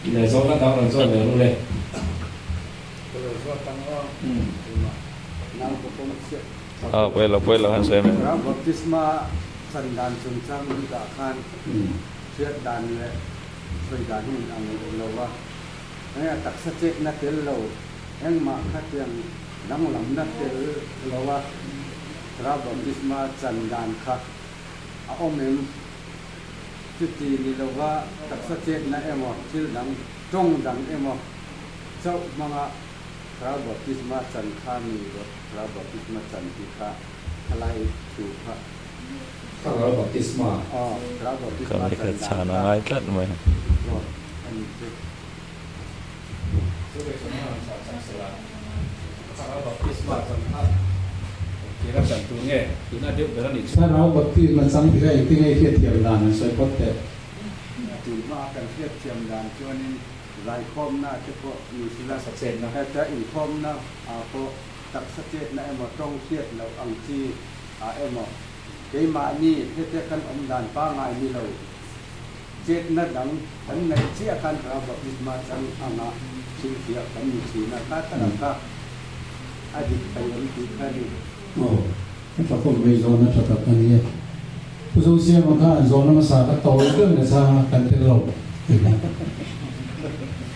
Le zawhna dang rawn zawt ve ru le. Ka lo zawt ang aw, tumah nau ka pawm chiah. Aw pawi lo pawi lo han sawi mai. Ram baptisma chan dan chungchang min dah khan hriat dan leh sawi dan hi in ang lo a, enge taksa chetna tel lo engmah khatiang danglamna tel lo a Ram baptisma chan dan kha a awm em? Chuti ni lova taksa chetna emaw thil dang tawng dang emaw chauh hmanga Thlarau Baptisma chan kha ni rawh, Thlarau Baptisma chan tih kha khalai thu kha. Thlarau Baptisma. Aw, Thlarau Ka Baptisma mi chan kha dan chhan a kha ngai tlat mai. zawt a ni chu. Chu ve chuan a rawn chah chak sela, Thlarau Baptisma chan kha engtir a chan tur nge tihna deuh ber a nih chu. Thlarau Baptisma chang tih kha engtin nge i hriatthiam dan an sawi phawt teh. Tun hmaa kan hriatthiam dan chuanin Zaikhawmna te pawh ni sela, heta inkhawmna ah pawh taksa chetna emaw tawng hriat loh ang chi ah emaw keimahni hete kan awm dan pangngai ni lo chetna dang kan neih chiah khan Thlarau Baptisma chang anga hrilhfiah kan ni thin a, kha tak kha a dik thei em tih kha ni. Aw, ka tha khawp mai zawhna tha tak a ni e. Pu Zosiama khan zawhna hmasa ka tawi deuhin a chhang a, kan tel lo tih a.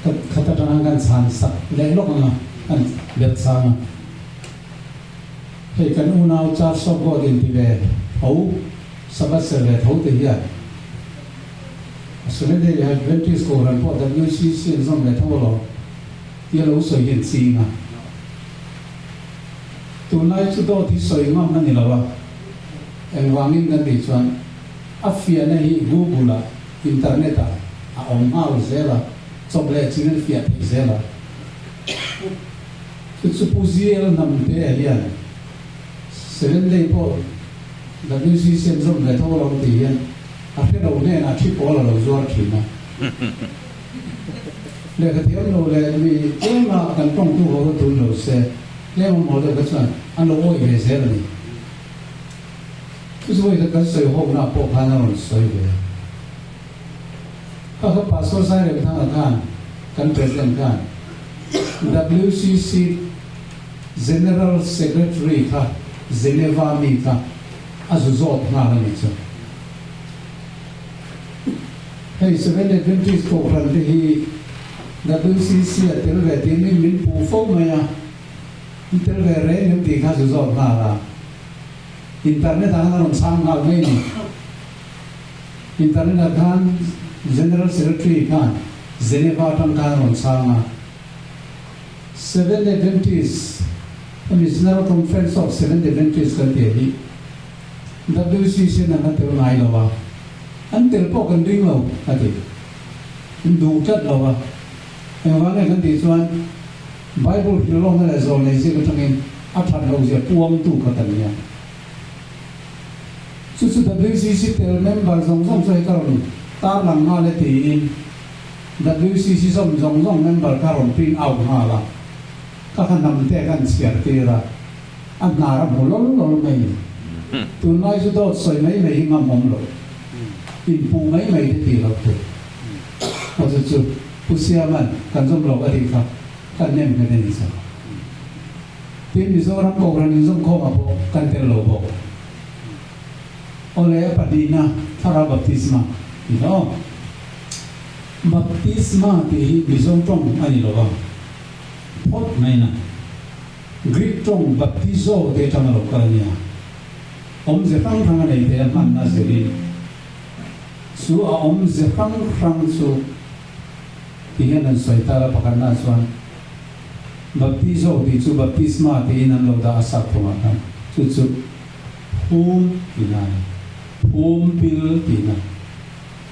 Ka khat atanga kan chhan sak leh lawk ang a, kan belh chhang a. Hei kan unau Church of God inti ve tho, Sabbath ser ve tho te hian Seventh-day Adventist Kohhran pawh WCC an zawm ve tho alawm tia lo sawi hian ching a. Tunlai chu dawt hi sawi ngam a ni lo a, engvangin kan tih chuan a fiahna hi Google ah, internet ah a awm nghal zel a, chawp leh chin an fiah theih zel a. Chu chu Pu ZL Hnamte ah hian Sevenday pawh WCC an zawm ve tho lo tih hian a hre lo hnenah thi pawl a lo zuar thin a. Lehkha thiam lo leh mi tlema kan tawngtu ho kha tun lo se, tlema mawl deuh kha chuan an lo awih ve zel a ni. Chu chu vawikhat kan sawi hawkna pawh khan a rawn sawi ve a. Kha kha Pastor Zairemthanga khan kan President khan WCC General Secretary kha Geneva mi kha a zu zawt nghal a ni chu. Hei Seventh Adventist Kohhran te hi WCC a tel ve tih min min puh fo mai a, i tel ve reng em tih kha zu zawt nghal a, internet ah khan a rawn chhang nghal mai a ni. Internet ah khan General Secretary khan Geneva atang khan a rawn chhang a, Seventh Adventist, hemi General Conference of Seventh Adventist kan tih hi WCC an la tel ngai lo a, an tel pawh kan ring lo a ti. An duh tlat lo a, engvang nge kan tih chuan Bible hrilhlawkna leh zawlnei ziak atangin a that loh zia puangtu kha kan nia. Chu chu WCC tel member zawng zawng chu hei ka rawn tarlang nghal e tiin WCC zawm zawng zawng member kha rawn print out nghal a, ka kha hnam te khan chhiar tir a. A hnar a hmu lawl lawl mai ni. Tunlai chu dawt sawi mai mai hi ngam awm lo. Inpuh mai mai te tih loh tur. Aw chu chu Pu Siama'n kan zawm lo a tih kha kan nem nghet a ni sa. Tin Mizoram Kohhran inzawmkhawmah pawh kan tel lo bawk. Aw le a pahnihna Thlarau Baptisma tih kha aw. Baptisma tih hi Mizo tawng a ni lo a, phawt mai na. Greek tawng baptizo te atanga lo kal a nia. Awmze hrang hrang a nei thei a hmanna zirin. Chu a awmze hrang hrang chu ti hian an sawi ta la pakhatna chuan baptizo tih chu baptisma tiin an lo dah a sak thawngah khan chu chu phum tihna a ni. Phum pil tihna.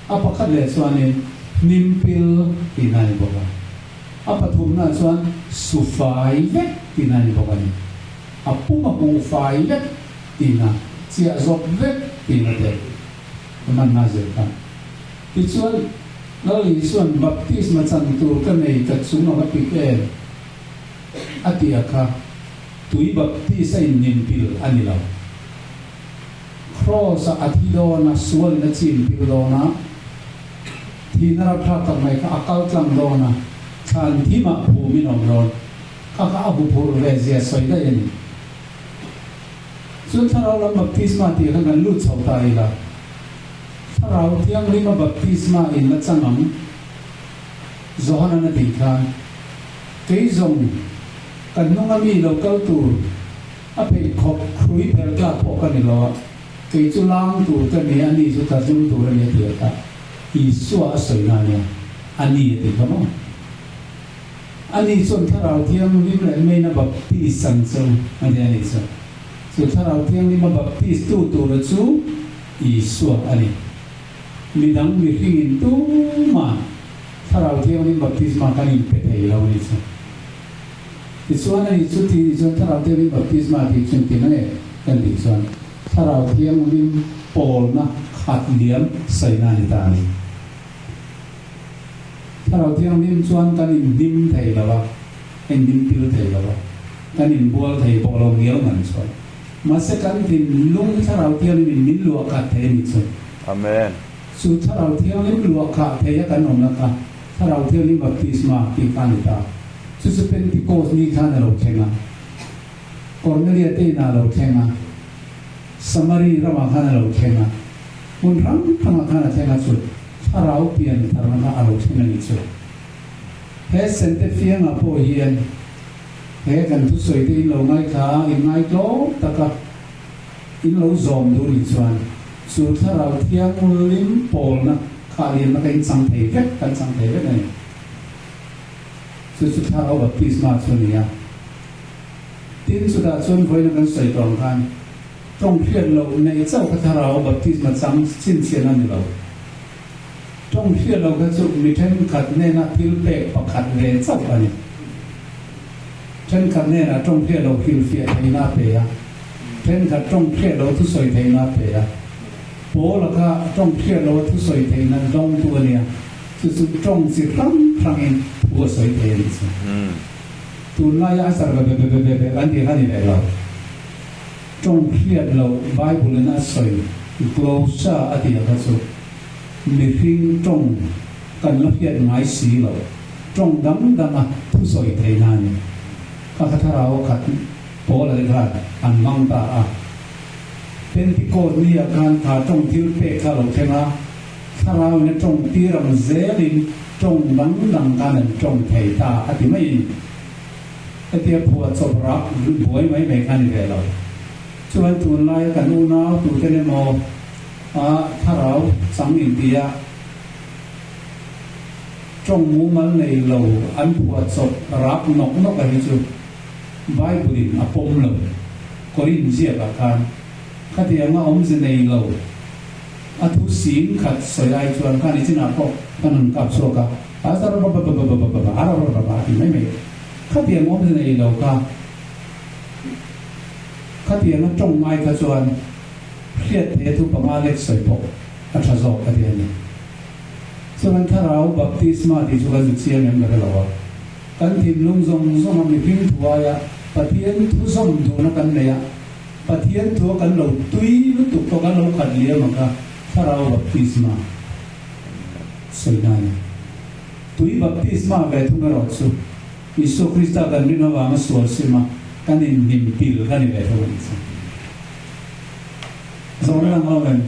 A pakhat leh chuanin hnim pil tihna a ni bawk a. A pathumna chuan su fai vek tihna a ni bawk a ni. A pum a hmuh fai vek tihna, chiah zawp vek tihna te a hmanna zir kha. Tichuan, Lal Isua'n baptisma chan tur ka nei ka chung a va pik em? a ti a kha, tui baptis a innimpil a ni lo. Kraws-a a thi dawn a, sualin a chin pil dawn a. Thihna rapthlak tak mai kha a kal tlang dawn a, thlan thimah phumin a awm dawn. Kha kha a huphurh ve zia sawi daih a ni. Chuan Thlarau lam baptisma tih kha kan lut chho ta ila, Thlarau Thianghlima baptisma in la chang ang, Johanan a tih khan, Kei zawng ka hnunga mi lo kal tur a pheikhawk hrui phelh tlak pawh ka ni lo a, kei chu lang tur ka ni a, ani chu ka zum tur a ni a ti a kha Isua a sawi na ania, a ni a ti kha maw? Ani chuan Thlarau Thianghlim leh Meina baptis ang chu a ti a ni chu. Chu Thlarau Thianghlima baptis tu tura chu Isua a ni. Midang mihringin tumah Thlarau Thianghlim baptisma kan inpe thei lo a ni chu. Tichuan ani chu ti ni chuan Thlarau Thianghlim baptisma tih chu engtin nge kan tih chuan Thlarau Thianghlim pawlna khat liam sawina a ni ta a ni. Thlarau Thianghlim chuan kan inhnim thei lo a, inhnim pil thei lo a, kan inbual thei bawk lo ngiau ngan chuan. Mahse kan thinlung hi Thlarau Thianghlimin min luah khat thei a nih chu. Amen. Chu Thlarau Thianghlim luah khah thei a kan awmna kha Thlarau Thianghlim baptisma tih kha a ni ta. Chu chu Pentecost ni khan a lo thleng a, Cornelia te inah a lo thleng a, Samari ramah khan a lo thleng a, hmun hrang hrangah khan a thleng a chu. Thlarau pian tharna a lo thleng a nih chu. He sente fiangah pawh hian he kan thusawi te in lo ngaithla a, in ngaitlawm taka in lo zawm duh nih chuan chu Thlarau Thianghlim pawlna khah lianna kha in chang thei vek, kan chang thei vek a ni. Chu chu Thlarau baptisma chu a ni a. Tin, chutah chuan vawiina kan sawi tawh ang khan, Tawng hriat loh neih chauh kha thlarau baptisma chang chhinchhian a ni lo. Tawng hriat loh kha chu mi thenkhat hnena thil pek pakhat ve chauh a ni. Thenkhat hnenah tawng hriat loh hrilhfiah theihna a pe a, thenkhat tawng hriat loh thusawi theihna a pe a. Paula kha tawng hriat loha thusawi theihna dawngtu a nia, chu chu tawng chi hrang hrangin thu a sawi thei a nih chu. Tunlaia a sar bebebebebe an tih kha a ni ve lo. Tawng hriat loh Bible in a sawi glossa a tih kha chu mihring tawng kan la hriat ngai si loh tawng dang danga thu sawi theihna a ni. Kha kha thlarau a khat pawl a khan an hmang ta a. Pentecost ni ah khan kha tawng thil pek kha a lo thleng a, thlarau in a tawng tir ang zel in tawng dang dang khan an tawng thei ta a ti mai a ni. Hetia phuah chawp rak buai mai mai kha a ni ve lo. Chuan tunlaia kan unau tuten emaw a thlarau chang intia tawng mumal nei lo an phuah chawp rak nawk nawk a hi chu Bible in a pawm lo. Korin ziakah khan khatianga awmze nei lo a thu sing khat sawi ai chuan khan i chinah pawh kan han kap chhuak a. Asarababababababa a ti mai mai. Khatiang awmze nei lo kha, khatianga tawng ngai kha chuan hriat theih a thu panga lek sawi pawh a tha zawk a ti a ni. Chuan thlarau baptisma tih chu kan zu chiang em ka hre lo a, kan thinlung zawng zawnga mihring thu aia Pathian thu zawm duhna kan nei a, Pathian thua kan lo tui lutuk pawh kan lo khat liam ang kha thlarau baptisma. Sawi na a ni. Tui baptisma ve thung erawh chu Isua Krista kan rin avanga sual sim a, kan inhnim pil kha ni ve thung a ni chu. Zawhna dang lo em?